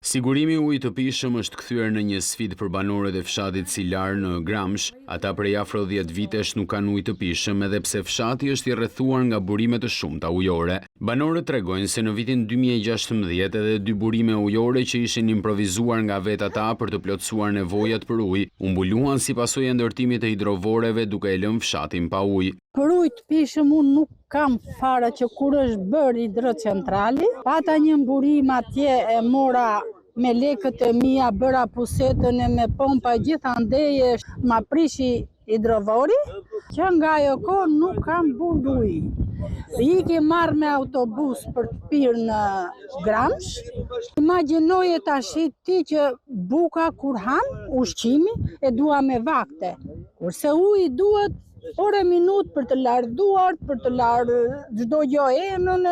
Sigurimi i ujit të pijshëm është kthyer në një sfidë për banorët e fshatit Silar në Gramsh. Ata prej afro 10 vitesh nuk kanë ujë të pijshëm edhe pse fshati është i rrethuar nga burime të shumta ujore. Banorët tregojnë se në vitin 2016 edhe dy burime ujore që ishin improvizuar nga vetë ata për të plotësuar nevojat për ujë, u mbuluan si pasojë e ndërtimit të hidrovoreve duke e lënë fshatin pa ujë. Për ujë të pijshëm unë nuk kam fare që kur është bërë hidrocentrali, pata një burim atje e mora me lekët e mia, bëra pusetën e me pompa gjithandej, ma prishi hidrovori, që nga ajo kohë nuk kam burrë ujë. Iki marr me autobus për të pirë në Gramsh. Imagjinoje tashi ti që buka kur han, ushqimi, e dua me vakte. Kurse uji duhet orë e minutë për të larë duart, për të larë çdo gjë enën,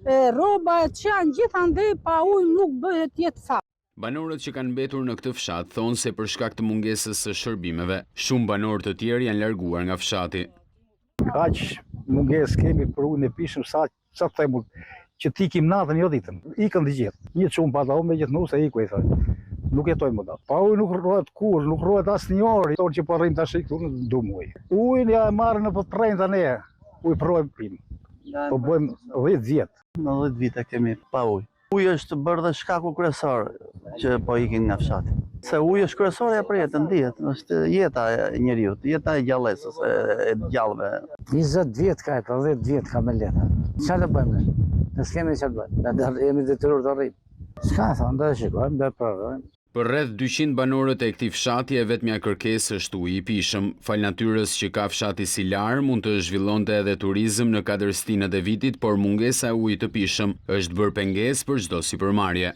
e rroba e ç'janë gjithandej pa ujë nuk bëhet jetë fare. Banorët që kanë mbetur në këtë fshat thonë se për shkak të mungesës së shërbimeve, shumë banorë të tjerë janë larguar nga fshati. Kaq mungesë kemi për ujin e pijshëm sa sa të them unë, që të ikim natën jo ditën. Ikën të gjithë. Një çun pata unë me gjithë nuse iku i thonë. Nuk jetojmë më dot. Pa ujë nuk rrohet kurrë, nuk rrohet asnjë orë. Orë që po rrim tash këtu në du muaj. Ujin ja e marrë në përrenj tani. Ujë përrojmë pim. Po bëjmë 10 vjet. Në 10 vite kemi pa ujë. Uji është bërë dhe shkaku kryesor që po ikin nga fshati. Se uji është kryesorja për jetën, dihet, është jeta e njeriut, jeta e gjallesës, e, e gjallëve. 20 vjet ka e ka 10 vjet ka me leta. Çfarë do bëjmë ne? Ne s'kemi çfarë bëjmë. Ne jemi detyruar të rrimë. S'ka thonë, do e shikojmë, do e provojmë. Për rreth 200 banorët e këtij fshati e vetmja kërkesë është uji i pijshëm. Falë natyrës që ka fshati Silar, mund të zhvillonte edhe turizëm në katër stinët e vitit, por mungesa e ujit të pijshëm është bërë pengesë për çdo sipërmarrje.